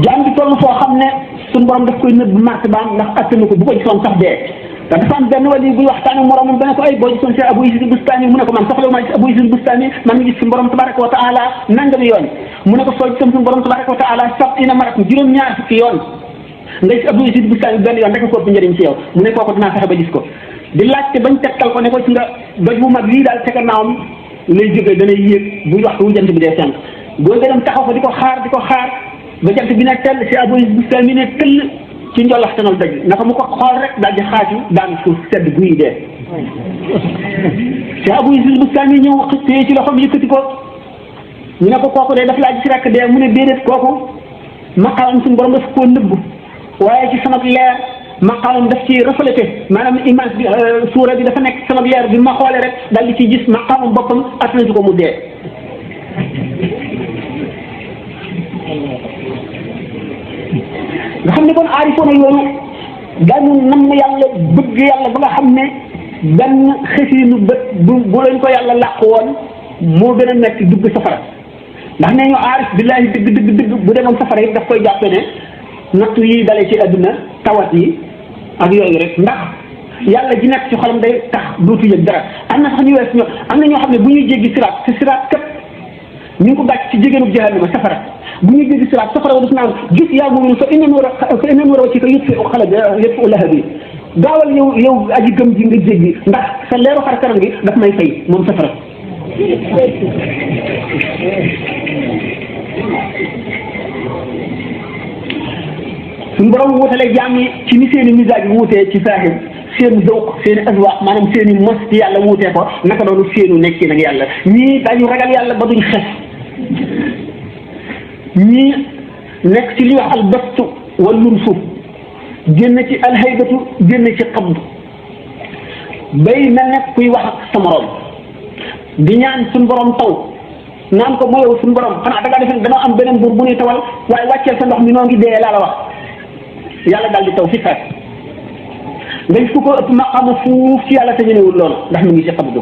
jaam bi toll foo xam ne suñu borom daf koy nëbb marché baam ndax attanu ko bu ko gisoon sax dee te dafa am benn wali buy waxtaan ak moromam ba ne ko ay boo gisoon si Abu Yazid Bustami mu ne ko man soxla ma gis Abu Yazid Bustami man mi gis suñu borom tabaraka wa taala nangami yoon mu ne ko soo gisoon suñu borom tabaraka wa taala sab'ina marat juróom-ñaar fukki yoon nga gis Abu Yazid Bustami benn yoon rek ko ëpp njëriñ ci yow mu ne kooku dinaa fexe ba gis ko di laajte bañ tegtal ko ne ko ci nga doj bu mag lii daal ca gannaawam lay jógee danay yéeg bu waxtu wu jant bi dee fenk góor ga dem taxaw fa di ko xaar ba jant bi ne tell si Abu Yazid Bustami ne tëll ci njolaxtanal daj naka mu ko xool rek daal di xaaju daan suuf sedd guy dee si Abu Yazid Bustami ñëw téye ci loxoom yëkkati ko ñu ne ko kooku de daf laa gis rek dee mu ne déedéet kooku maqaamam suñu borom daf koo nëbb waaye ci sama leer maqaamam daf ci reflété maanaam image bi suura bi dafa nekk sama leer bi ma xoolee rek daal di ci gis maqaamam boppam attanatu ko mu dee nga xam ne kon aarifoona yooyu dañu nam yàlla bëgg yàlla ba nga xam ne benn xësiinu bët bu lañ ko yàlla làq woon moo gën a nekk dugg safara ndax nee ñu aarif billaahi dëgg bu demoon safara yi daf koy jàppe ne nattu yi dalee ci àdduna tawat yi ak yooyu rek ndax yàlla ji nekk ci xolam day tax dootu yëg dara am na sax ñu wees ñoo am na ñoo xam ne bu ñuy jéggi siraat te siraat kat ñu ngi ko gàcc ci jigéenu jahannama safara bu ñuy jéggi siraat safara wa daf naan gis yaa moom fa ineen war a ci ko yëpp xala yëpp laha bi gaawal yow aji gëm ji nga jéggi ndax sa leeru xar kanam gi daf may fay moom safara suñu borom wutale jaam yi ci ni seeni misaaj yi wutee ci saaxir seen zawq seen azwaq maanaam seen i mos ci yàlla wutee ko naka doonu seenu nekki nag yàlla ñii dañu ragal yàlla ba duñ xef ñii nekk ci li wax albastu wallum suuf génn ci alhaybatu génn ci qabd bay mel ne kuy wax ak sa morom di ñaan suñu borom taw naan ko mooyow suñu borom xanaa da ngaa defe dana am beneen buur bu ñuy tawal waaye wàcceel sa ndox mi noo ngi dee laa la wax yàlla daal di taw fi fekk nga gis ku ko ëpp maqaama fuuf ci yàlla te ñëwul loolu ndax mi ngi ci xabdu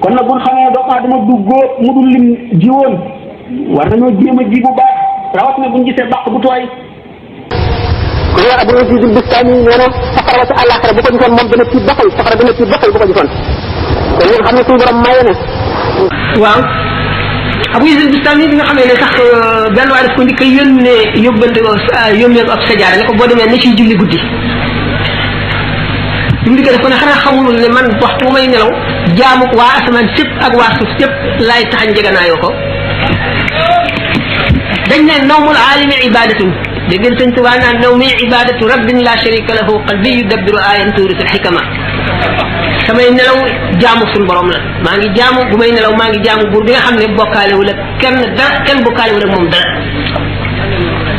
kon nag bu ñu xamee doomu aadama du góor mu dul lim jiwoon war nañoo jéem a ji bu baax rawat na bu ñu gisee bàq bu tooy. ku yor Abu Yazid Bustami nee na safara wa ci àllaaxira bu ko gisoon moom dana tiit baxal safara dana tiit baxal bu ko gisoon kon ñun xam ne suñu borom maye na. waaw Abu Yazid Bustami bi nga xamee ne sax benn waay daf ko njëkk a yóbbante ko yónnee ko ab sajaara ne ko boo demee ne ciy julli guddi bi mu dikkee def ko ne xanaa xamul ne man waxtu bu may nelaw jaamu waa asamaan sépp ak waa suuf sépp laay taxañ njeganaayoo ko dañ ne nawmul aalimi ibadatun dégg ngeen sëñ Tuubaa naan nawmi ibadatu rabbin la sharika lahu qalbi yudabbiru ayan tuurisul xikama samay nelaw jaamu suñu borom la maa ngi jaamu bu may nelaw maa ngi jaamu buur bi nga xam ne bokkaalewul ak kenn bokkaalewul ak moom dara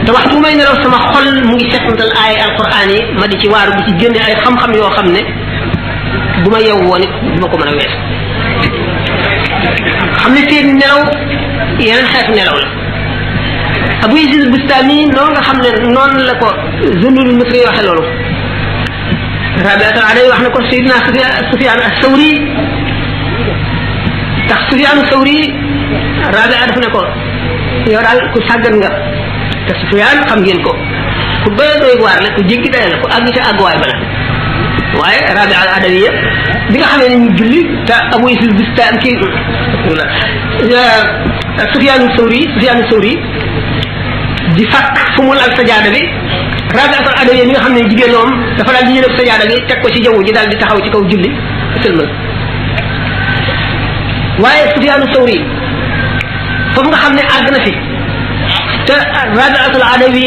te waxtu bu may nelaw sama xol mu ngi settantal ay alquran yi ma di ci waaru di ci génne ay xam-xam yoo xam ne bu ma yew woon it du ma ko mën a wees xam ne seen nelaw yeneen xeetu nelaw la Abu Yazid Bustami noonu nga xam ne noonu la ko Zunnul Misri waxe loolu Rabiatul Adawi wax na ko Seydina Sufyaan as-Sawri tax Sufyaan as-Sawri Rabia daf ne ko yow daal ku sàggan nga te Sufyaan xam ngeen ko ku doy waar la ku jéggi daye la ku àgg ca àgguwaay ba la waaye Rabia al-Adawi bi nga xamee ne ñu julli te Abu Yazid Bustami kii Sufyaan as-Sawri di fàkk fu mu lal sajaada bi Rabiatul Adawi mi nga xam ne jigéen moom dafa daal di jël sajaada bi teg ko ci jaww ji daal di taxaw ci kaw julli sëlmal waaye Sufyaanu Sawri foofu nga xam ne àgg na fi te Rabiatul Adawi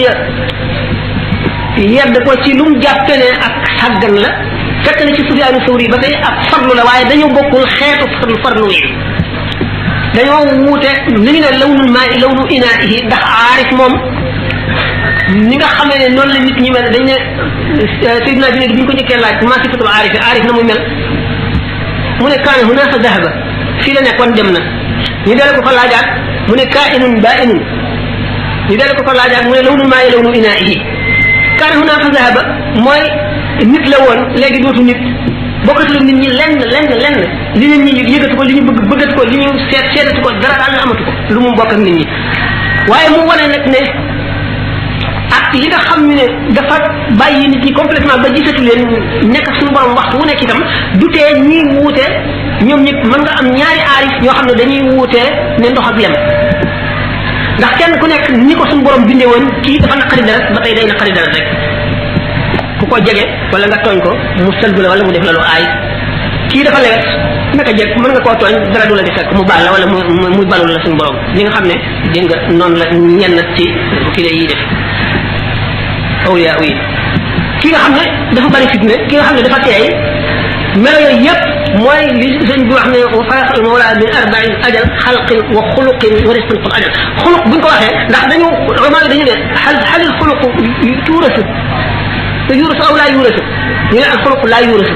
yedd ko ci lu mu jàppe ne ak sàggan la fekk na ci Sufyaanu Sawri ba tey ak farlu la waaye dañoo bokkul xeetu farlu yi dañoo wuute li ñu ne lawnul maa lawnu inaa'ihi ndax aarif moom ni nga xamee ne noonu la nit ñi mel dañ ne Seydina Junayd bi ñu ko njëkkee laaj maa sifatul aarif na muy mel mu ne kaana hunaaka dahaba fii la nekkoon dem na ñu dale ko laajaat mu ne kaa'inun baa'inun ñu dale ko laajaat mu ne lawnul maa lawnu inaa'ihi kaana hunaaka dahaba mooy nit la woon léegi dootu nit bokkatul nit ñi lenn li nit ñi yëgatu ko li ñu bëggatu ko li ñu seetatu ko dara daal amatu ko lu mu bokk ak nit ñi waaye mu wane nag ne ak li nga xam ne dafa bàyyi nit ñi complètement ba gisatu leen nekk suñu borom waxtu wu nekk itam du tee ñii wuute ñoom ñëpp mën nga am ñaari aarif ñoo xam ne dañuy wuute ne ndox ak lem ndax kenn ku nekk ni ko suñu borom bindee woon kii dafa naqari deret ba tey day naqari deret rek ku ko jege wala nga tooñ ko mu sëlbu la wala mu def la lu aay kii dafa lewet naka jekk mën nga koo tooñ dara du la di fekk mu baal la wala muy balul la suñu borom li nga xam ne dégg nga noonu la ñenn ci kii la yi def awliya yi ki nga xam ne dafa bari fitne ki nga xam ne dafa teey melo yooyu yëpp mooy li sëñ bi wax ne wa faraqal mawla min arba'in ajal xalqin wa xuluqin wa risqin qul ajal xuluq buñ ko waxee ndax dañu vraiment dañu ne xalil xuluq tuurasu te yuurasu aw laa yuurasu ñu ne al xuluq laa yuurasu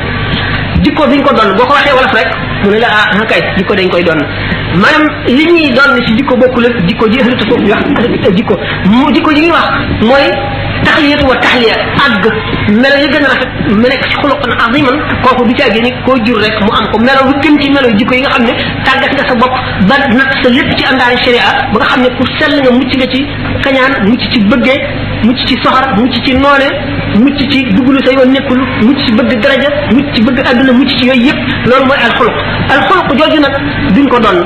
jikko biñ ko doon boo ko waxee wolof rek mu ne la ah kay jikko dañ koy doon maanaam li ñuy doon ci jikko bokkul ak jikko ji ëllëg foofu wax jikko mu jikko ji ñuy wax mooy taxliyatu wa taxliya àgg melo yi gën a rafet mu nekk ci xuluqan aziman kooku du caagee ni koo jur rek mu am ko melo lu gën ci melo jikko yi nga xam ne tàggat nga sa bopp ba nag sa lépp ci àndaari sharia ba nga xam ne ku sell nga mucc nga ci kañaan mucc ci bëggee mucc ci soxar mucc ci noone mucc ci duglu sa yoon nekkul mucc ci bëgg daraja mucc ci bëgg àdduna mucc ci yooyu yëpp loolu mooy alxuluq jooju nag duñ ko doon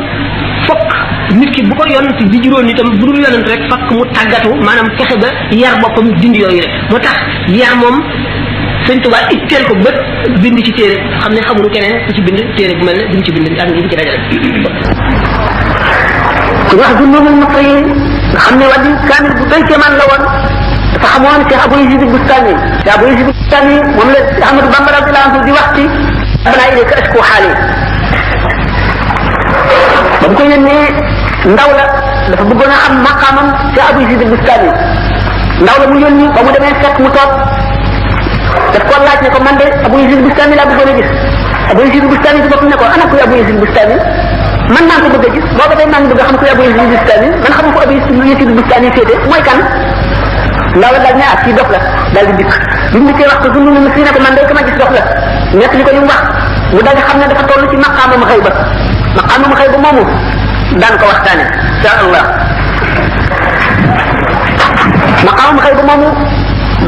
fokk nit ki bu ko yonent di juróon itam bu dul yonent rek fakk mu tàggatu maanaam fexe ba yar boppam dindi yooyu rek moo tax yar moom sëñ Tuubaa itteel ko bët bind ci téere xam ne xamul keneen ku ci bind téere bu mel ne duñ ci bind ak ngi ci dajale ku wax du noomul mako yi nga xam ne wàddi kaamil bu doy kéemaan la woon dafa xamoon Cheikh Abou Yazid Bustami Cheikh Abou Yazid Bustami moom la Ahmadou Bamba radiyallahu anhu di wax ci banaa ilayka ashku xaali ba mu ko yónnee ndaw la dafa bëggoon a xam maqaamam ci Abou Yazid Bustami ndaw la mu yónni ba mu demee fekk mu toog daf ko laaj ne ko man de Abou Yazid Bustami laa bëggoon a gis Abou Yazid Bustami ci boppam ne ko ana kuy Abou Yazid Bustami man maa ko bëgg a gis booba tey maa ngi bëgg a xam kuy Abou Yazid Bustami man xamu ko Abou Yazid Bustami féete mooy kan ndaw la daal ne kii dof la daal di dikk bi mu dikkee wax ko dund mu si ne ko man de ka ma gis dof la nekk li ko li mu wax mu daal di xam ne dafa toll ci maqaamam xëy ba moomu daan ko waxtaane insha allah maqaamam xëy ba moomu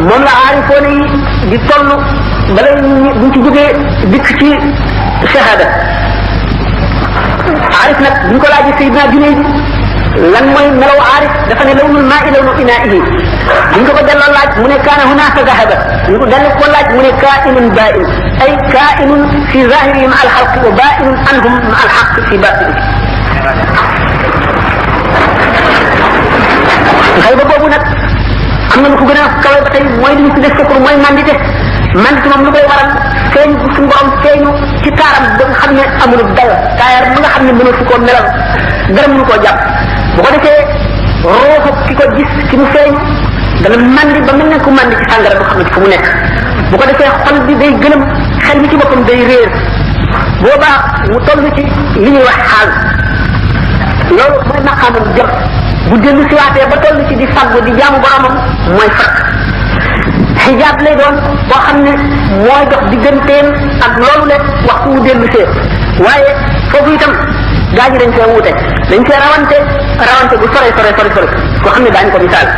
moom la aarifoone yi di toll bala buñ ci jógee dikk ci shahada aarif nag buñ ko laajee Seydina Junayd lan mooy melaw aarif dafa ne lawnul maa i lawnu inaa'ihi buñ ko delloo laaj mu ne kaana hunaaka zahaba ñu ko delloo ko laaj mu ne kaa'inun baa'in ay kaa'inun fi zahirihi ma al-xalqi wa baa'inun anhum ma al-xaq fi baatinihi xëy ba boobu nag am na lu ko gën a kawe ba tey mooy li ñu tuddee sukkur mooy mandite moom lu koy waral feeñ bu suñu borom feeñu ci taaram ba nga xam ne amul dara taayar ba nga xam ne mënul su koo melal dara mënu koo jàpp bu ko defee rooxu ki ko gis ki mu feeñ dana mandi ba mel ne ku mandi ci sàngara du xam ne fu mu nekk bu ko defee xol bi day gëlëm xel mi ci boppam day réer boobaa mu toll ci li ñuy wax xaal loolu mooy maqaamam jot bu dellu si waatee ba toll ci di fàggu di jaamu boromam mooy fakk xijaab lay doon boo xam ne mooy dox digganteem ak loolu le waxtu wu dellu see waaye foofu itam gaa ñi dañ see wuute dañ see rawante bu sore koo xam ne daañu ko misaal